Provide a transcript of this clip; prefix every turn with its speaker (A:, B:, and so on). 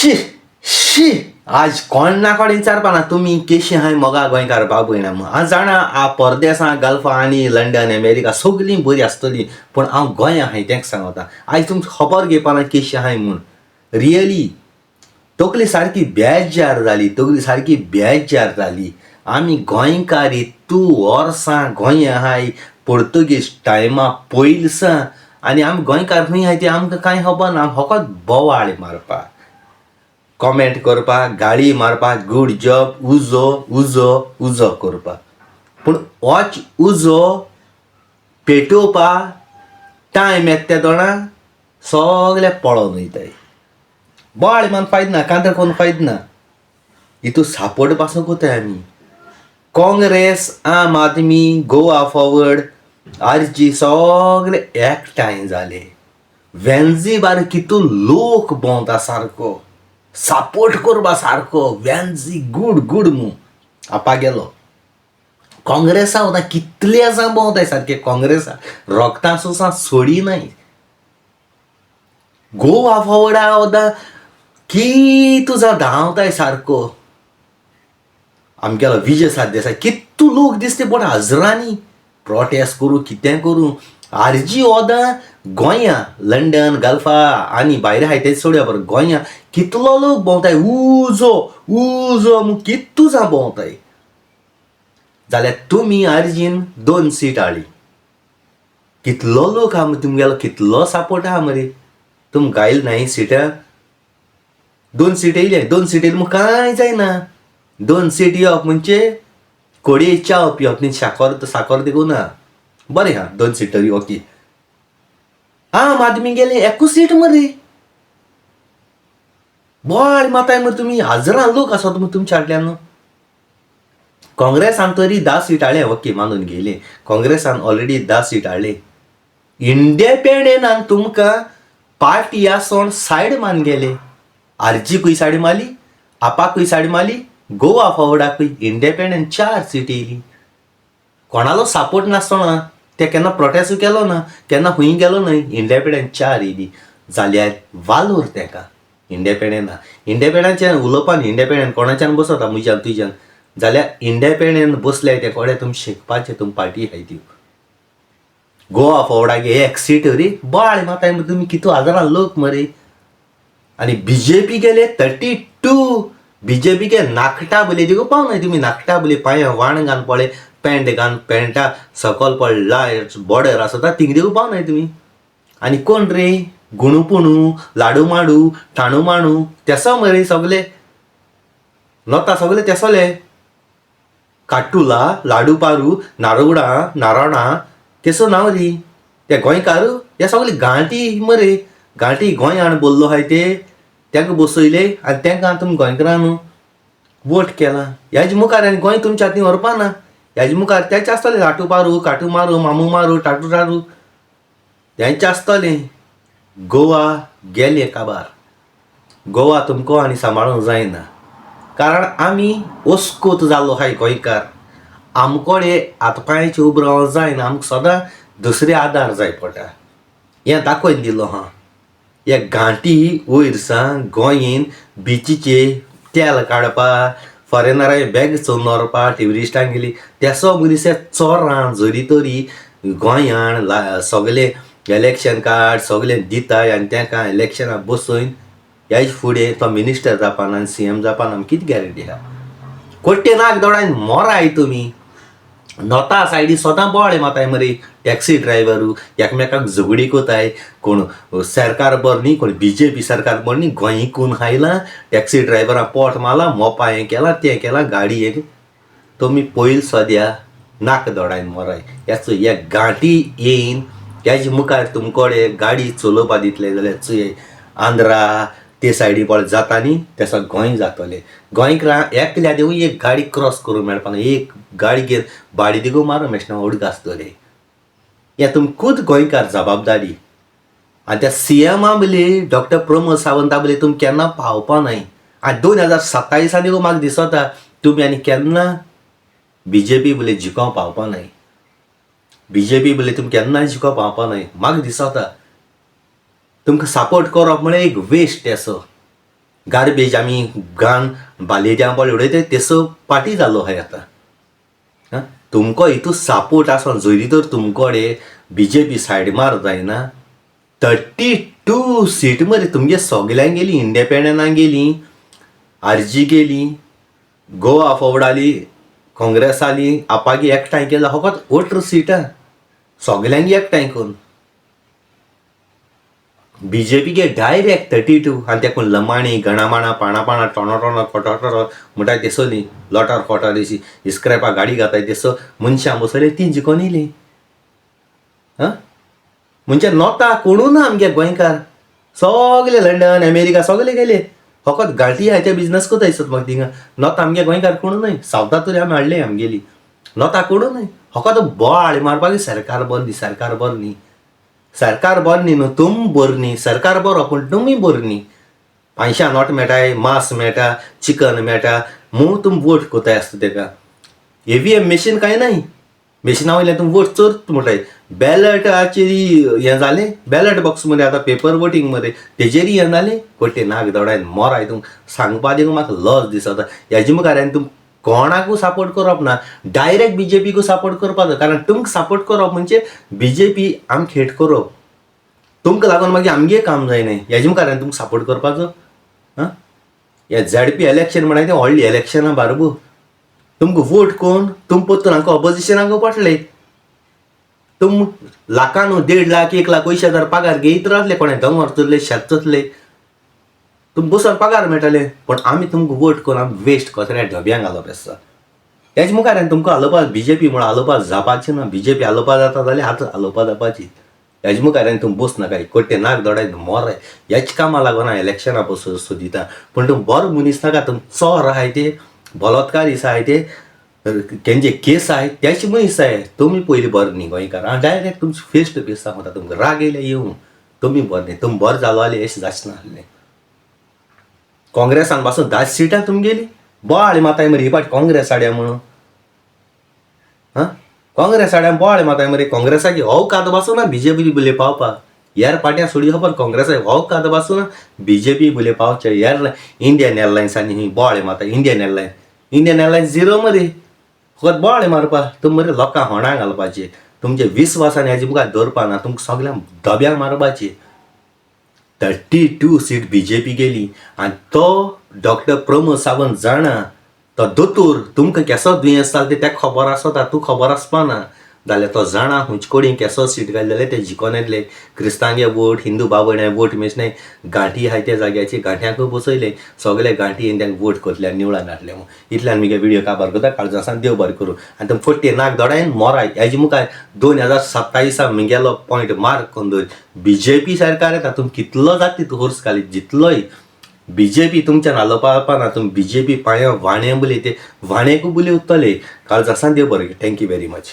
A: शी शी आज कोण ना कोण विचारपा ना तुमी केशी हाय मोगा गोंयकार बाबू येणा म्हूण. हांव जाणा आ परदेसां गल्फा आनी लंडन अमेरिका सगलीं बरी आसतली पूण हांव गोंया हाय तेंक सांगता आयज तुमकां खबर घेवपा ना केशी हाय म्हूण. रियली तकली सारकी बेजार जाली, तकली सारकी बेजार जाली. आमी गोंयकार इतू वर्सां गोंया आहाय पुर्तुगीज टायमा पयलसां आनी आमी गोंयकार खंय आहाय ती आमकां कांय खबर ना. आमी फकत बोवाळ मारपा, कॉमेंट करपा, गाळी मारपा, गूड जॉब, उजो उजो उजो करपा. पूण होच उजो पेटोवपा टायम येता ते दोणा सगळे पळोवन वयताय. बोवाळ मारून फायदो ना, कांतर करून फायदो ना. हितू सापोर्ट पासून कोताय आमी. काँग्रेस, आम आदमी, गोवा फॉवर्ड, आरजी सगळे एकठांय जाले. वेन्झी बार कितू लोक भोंवता सारको सापोर्ट करपा सारको वेन्झी गूड गूड मू आपा गेलो. काँग्रेसा वता कितले जाण भोंवताय सारके काँग्रेसा रोगतां सोसां सोडिनाय. गोवा फॉवर्डा वता की तुजा धांवताय सारको. आमगेलो विजय सरदेसाय कितू लोक दिसते पण हजरांनी प्रोटेस्ट करूं कितें करूं. आरजी ओदां गोंया लंडन गल्फा आनी भायर आहाय तें सोडया बरो गोंया कितलो लोक भोंवताय उजो उजो म्हूण कितू जाण भोंवताय. जाल्यार तुमी आरजीन 2 सीट हाडली. कितलो लोक आहा तुमगेलो कितलो सपोर्ट आहा मरे. तुम गायल नाय सिटां 2 सीट येयले, 2 सीट येयले म्हूण कांय जायना. 2 सीट येवप म्हणजे कोडये च्याव पिवप न्ही, साकर साकर देखून ना. बरें आहा 2 सीट तरी ओके. आम आदमी गेले एकूच सीट मरे. बोवाळ माताय मरे तुमी, हजरां लोक आसात मरे तुमच्या फाटल्यान. न्हू काँग्रेसान तरी 10 सीट हाडले ओके मानून घेयले. काँग्रेसान ऑलरेडी 10 सीट हाडले. इंडिपेंडंटान तुमकां पार्टी आसोन सायड मान गेले. आरजीकूय सायड मारली, आपाकूय सायड मारली, गोवा फॉवर्डाकूय. इंडिपेंडंट 4 सीट येयली. कोणालो सपोर्ट नासतना ते केन्ना प्रोटेस्टूय केलो ना, केन्ना खंय गेलो न्हय. इंडिपेंडंट 4 येयली जाल्यार वालोर तेका इंडिपेंडंटा. इंडिपेंडंटच्यान उलोवपान इंडिपेंडंट कोणाच्यान बसता म्हज्यान तुज्यान जाल्यार इंडिपेंडंट बसल्यार ते कोडे तुमी शिकपाचें तुमी पार्टी आहाय त्यो. गोवा फॉवर्डाक 1 सीट रे बाळ माताय मरे तुमी कितू हजारां लोक मरे. आनी बीजेपी गेले 32. बीजेपी के नाकटा बोले देखो पावनाय तुमी नाकटा बोले पांया वाण घालून पळय पॅन्ट घालून पॅन्टा सकल पळ लायट बॉर्डर आसता थिंग देखून पावनाय तुमी. आनी कोण रे गुणुपुणू लाडू माडू ठाणू माणू तेसो मरे सगले नोता सगले तेसोले काटुला लाडू पारू नारोडा नाराणा तेसो नांव री ते गोंयकार हे सगले गांठी मरे गांठी गोंयान बोल्लो आहाय ते तेंका बसयले आनी तेंकां तुमी गोंयकारान वोट केला. ह्याज मुखार आनी गोंय तुमच्या हातीन व्हरपा ना. ह्याज मुखार तेंचे आसतले लाटू पारू काटू मारू मामू मारू टाटू टाटू तेंचे आसतले. गोवा गेले काबार. गोवा तुमकां आनी सांबाळूंक जायना कारण आमी ओस्कोत जालो आहाय गोंयकार. आमकोडे हात पांयाचे उबो रावंक जायना, आमकां सदां दुसरे आदार जाय पडटा. हें दाखोवन दिलो आहा. हे गांठी वयर सावन गोंयेन बिचीचे तेल काडपा फॉरेनरां बॅग चोरून व्हरपा ट्युरिस्टांक गेली तेसो मनीस चोरां जरी तरी गोंयान सगळे इलेक्शन कार्ड सगळे दिताय आनी तेंकां इलेक्शनाक बसोवन ह्या फुडें तो मिनिस्टर जावपाना आनी सीएम जावपाना आमकां कितें गॅरंटी आहा. कोट्टे नाक दोडायन मोराय तुमी. नोता सायडी सदां बोवाळ माताय मरे टॅक्सी ड्रायव्हरू एकमेकाक झगडी कोताय. कोण सरकार बरो न्ही कोण बीजेपी सरकार बरो न्ही. गोंय इकून खायलां टॅक्सी ड्रायव्हरां पोट मारलां मोपा हें केलां तें केलां गाडी हें. तुमी पयल सद्या नाक दोडायन मोराय. ह्याचो एक गांठी येयन ह्याज मुखार तुमकोडे गाडी चलोवपा दितले जाल्यार चोय आंध्रा ते सायडी पळय जाता न्ही तेसो गोंय जातलें. गोंयकारां एकल्या देवूय एक गाडी क्रॉस करूंक मेळपाना. एक गाडी घेवन बाडी दिगू मारूंक मेळना उडक आसतले. हें तुमी खूद गोंयकार जबाबदारी. आनी त्या सीएमा बले डॉक्टर प्रमोद सावंता बले तुमी केन्ना पावपा नाय. आनी 2027 देखून म्हाका दिसता तुमी आनी केन्ना बीजेपी बले जिखोवंक पावपा नाय. बीजेपी बले तुमी केन्ना जिखोवंक पावपा नाय म्हाका दिसता. तुमकां सपोर्ट करप म्हळ्यार एक वेस्ट असो. गार्बेज आमी घाण बालेद्या बळ उडयताय तेसो पाटी जालो आहाय आतां. आं तुमकां हितू सपोर्ट आसोन जरी तर तुमकोडे बी जे पी सायड मार जायना. 32 सीट मरे तुमगे सगल्यांक गेली, इंडिपेंडंटांक गेली, आर जी गेली, गोवा फॉवर्ड आली, काँग्रेस आली, आपागी एकठांय केला फकत 18 सिटां सगल्यांक एकठांय करून. बी जे पी गे डायरेक्ट 32. आनी ते कोण लमाणी गणामाणा पाणा पाणा टोणो टोणो खोटो टोणो म्हणटाय तेसोली लोटार खोटार अशी इस्क्रॅपा गाडी घाताय तेसो मनशां बसयले तीं जिकोन येयलीं. आं म्हणजे नोता कोणू ना आमगे गोंयकार, सगले लंडन अमेरिका सगले गेले, फकत गांठी आहाय ते बिजनस कोताय दिसत म्हाका थिंगा. नोता आमगे गोंयकार कोणू न्हय, सावथा तरी आमी हाडले आमगेली नोता कोणू न्हय, फकत बोवाळ मारपाक सरकार बरी न्ही, सरकार बरें न्ही, सरकार बरें न्ही न्हू तुम बरी न्ही, सरकार बरो पूण तुमी बरी न्ही. पांयशां नोट मेळटाय, मांस मेळटा, चिकन मेळटा म्हूण तुमी वोट कोताय आसता तेका. EVM machine कांय न्हय, मेशिना वयल्यान तुमी वोट चोरता म्हणटाय. बॅलटाचेर हें जालें, बॅलट बॉक्स मरे आतां पेपर वोटींग मरे तेजेरय हें जालें. कोटे नाक दोडायन मोराय तुमकां सांगपा देखून म्हाका लज दिसता. हेजे मुखार हांवें तुमकां कोणाकूय सपोर्ट करप ना, डायरेक्ट बी जे पीकूय सपोर्ट करपाचो, कारण तुमकां सपोर्ट करप म्हणजे बी जे पी आमकां हेट करप, तुमकां लागून मागीर आमगे काम जायना. हेजे मुखार हांवें तुमकां सपोर्ट करपाचो. आं हे झेड पी इलेक्शन म्हणा तें व्हडलें इलेक्शनां बारबू, तुमकां वोट कोण तुम परतून हांकां ऑपोजिशनाक पडले. तुम लाखान 1.5 लाख 1 लाख 80,000 पगार घेयत रावतले, कोणें दोंगर चोरले शेत चोरले तुम बसोन पगार मेळटले, पण आमी तुमकां वोट करून आमी वेस्ट कचऱ्या डब्यांक घालप आसता. तेज मुखार हांवें तुमकां हालोवपा बी जे पी म्हणून हालोवपा जावपाची ना. बी जे पी हालोवपा जाता जाल्यार आतां हालोवपा जावपाची. हेज मुखार हांवें तुम बस नाका, कोट्टे नाक दोडाय मोराय हेच कामां लागून हांव इलेक्शना बसून सोदिता. पूण तुम बरो मनीस नाका, तुम चोर आहाय ते, बलात्कारी आहाय ते, तेंचे केस आहाय तेच मनीस आहाय. तुमी पयलीं बरें न्ही गोंयकार. हांव डायरेक्ट तुमचे फेस टू फेस सांगता, तुमकां राग येयल्यार येवं, तुमी बरें न्ही, तुमी बरें जालो जाल्यार अशें जाचें नासलें. काँग्रेसान पासून 10 सिटां तुमगेली बोवाळ माताय मरे ही पाट काँग्रेस हाड्या म्हणून. आं काँग्रेस हाड्या बोवाळ माताय मरे काँग्रेसाची अवकात पासून ना बी जे पी बुले पावपा, ह्यार पाट्यां सोडी खबर काँग्रेसाक अवकात पासून ना बी जे पी बुले पावचे. ह्यार इंडियन एअरलायन्स आनी ही बोवाळ माता Indian airline, Indian airlines zero मरे, फकत बोवाळ मारपा. तुमी मरे लोकांक होणां घालपाचे, तुमचे विस्वासान हेजे मुखार दवरपा ना, तुमकां सगल्यांक डब्यांक मारपाचे. 32 सीट बी जे पी गेली. आनी तो डॉक्टर प्रमोद सावंत जाणा, तो दोतोर तुमकां केसो दुयेंस जाता तें ताका खबर आसता, तूं खबर आसपा ना जाल्यार तो जाणा खंयचे कडेन केसो सीट घाली जाल्यार ते जिकोन येतले. क्रिस्तांगे वोट, हिंदू बाबड्या वोट मेजनाय, गांठी आहाय त्या जाग्याची गांठ्यांकूय बसयले, सगळे गांठी तांकां वोट करतले आनी निवळान हाडले. म्हूण इतल्यान मुगे व्हिडियो काबार करता. काळजासान देव बरें करूं. आनी तुमी फट्टे नाक दोडायन मोराय. हेजे मुखार 2027 मुगेलो पॉयंट मार्क करून दवर. बी जे पी सरकार येता, तुमी कितलो जाता तितलो खर्च घाली जितलोय बी जे पी तुमच्यान हालोवपा ना. तुमी बी जे पी पांया वाणे बुले ते वाणेकूय बुले उत्तले. काळजासान देव बरें. Thank you very much.